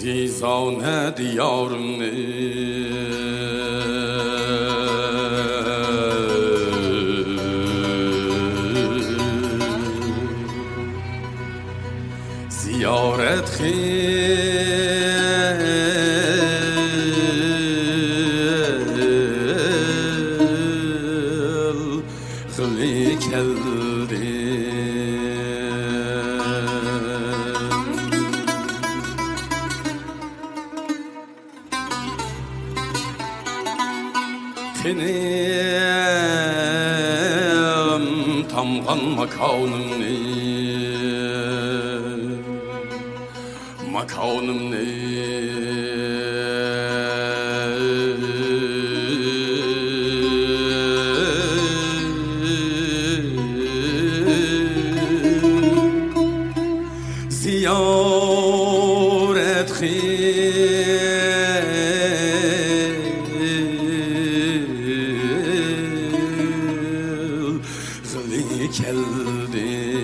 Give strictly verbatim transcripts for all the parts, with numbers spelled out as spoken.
بىزاۋنە دىيارىمنى زىيارەت قىلغىلى كەلدىم. قېنىم تامغان ماكانىمنى، ماكانىمنى. زىيارەت قىلغىلى كەلدىم.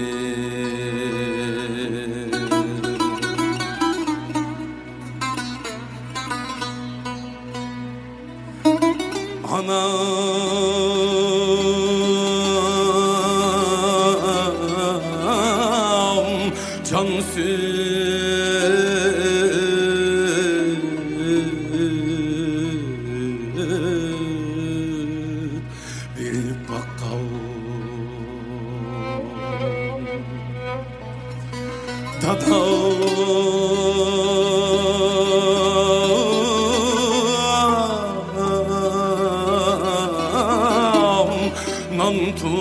ئانام جانسىز بېرىپ باققان. دادام نان تۇز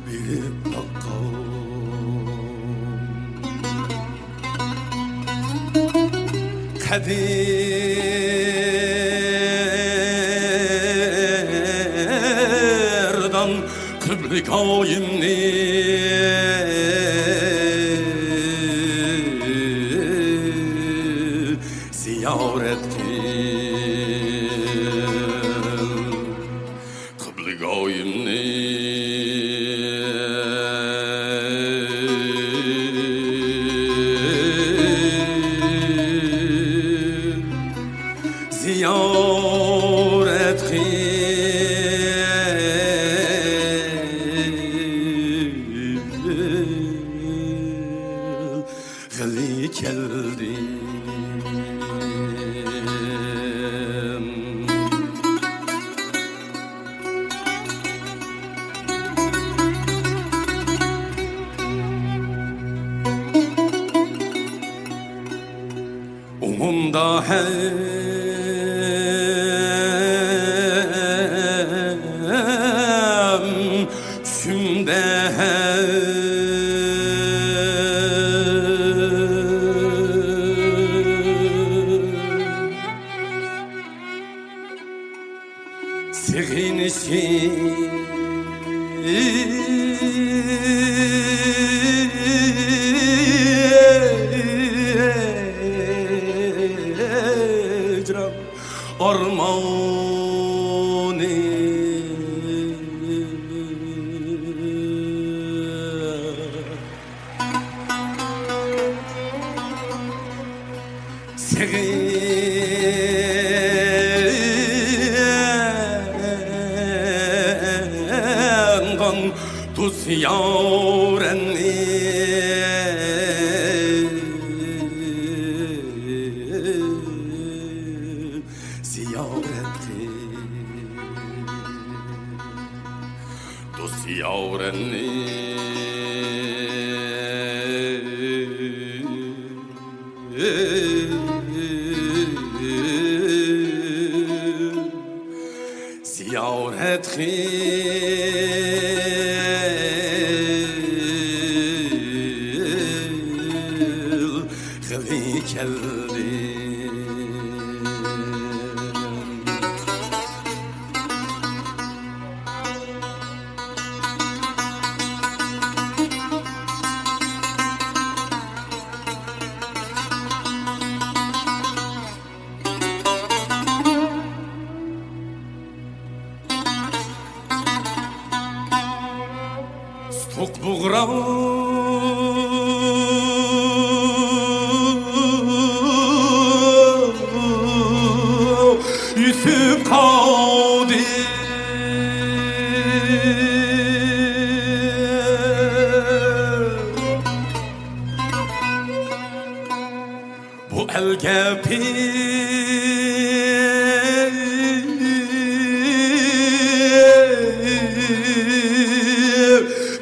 بېرىپ باققان. قەدىردان قىبلىگاھىمنى زىيارەت قىل. قىبلىگاھىمنى زىيارەت قىلغىلى كەلدىم. ئوڭۇمدا ھەم چۈشۈمدە ھەم سېغىنىشىم ھىجران ئارمانى. سېغىنغان دوست يارىنى زىيارەت قىل. دوست يارىنى زىيارەت قىلغىلى كەلدىم. گەپى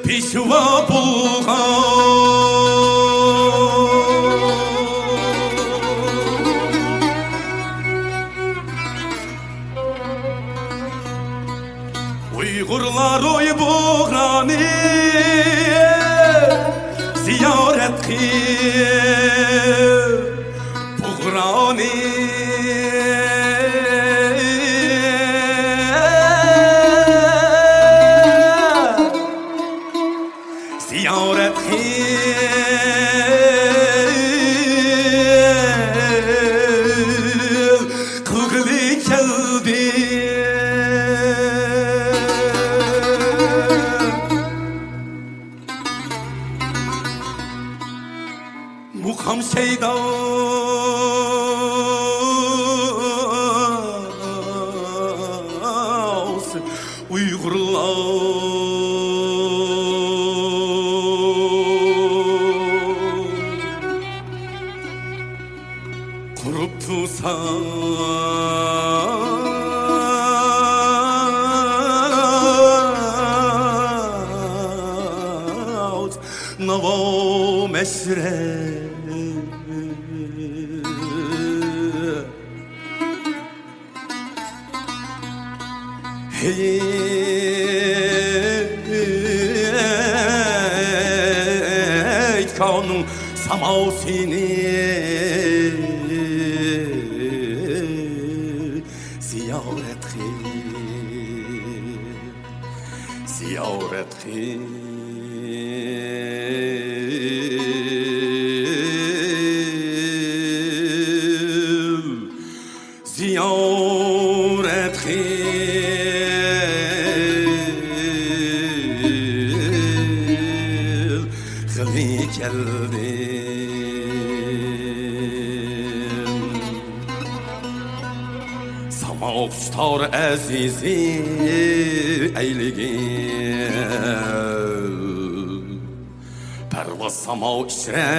پىشۋا بولغان. ئۇيغۇرلار روھى بۇغرانى زىيارەت قىل بۇغرانى. زىيارەت قىل، قىلغىلى كەلدى. مۇقام شەيدا ئۇيغۇرلار قۇرۇپ تۇرسا، ناۋا مەشرەپ. ھېيت كانۇڭ ساماۋسىنى زىيارەت قىل، زىيارەت قىل. زىيارەت قىلغىلى كەلدىم. ساڭا ئوخشاش تار ئەزىزى ئەيلىگىن. پەرۋاز ساماۋ ئىچرە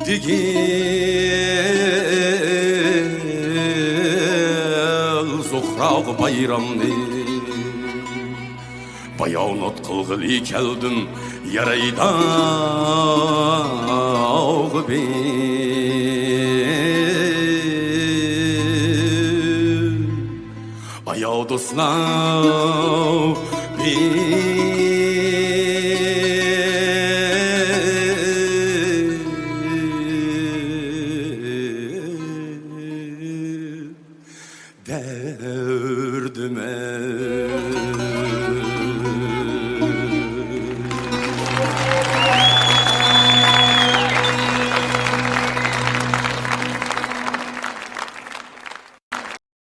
دېگىل زۇھراغا بايرامنى بايانات قىلغىلى كەلدىم يارايداغ بىر. ئاياغ دوستلار، بىر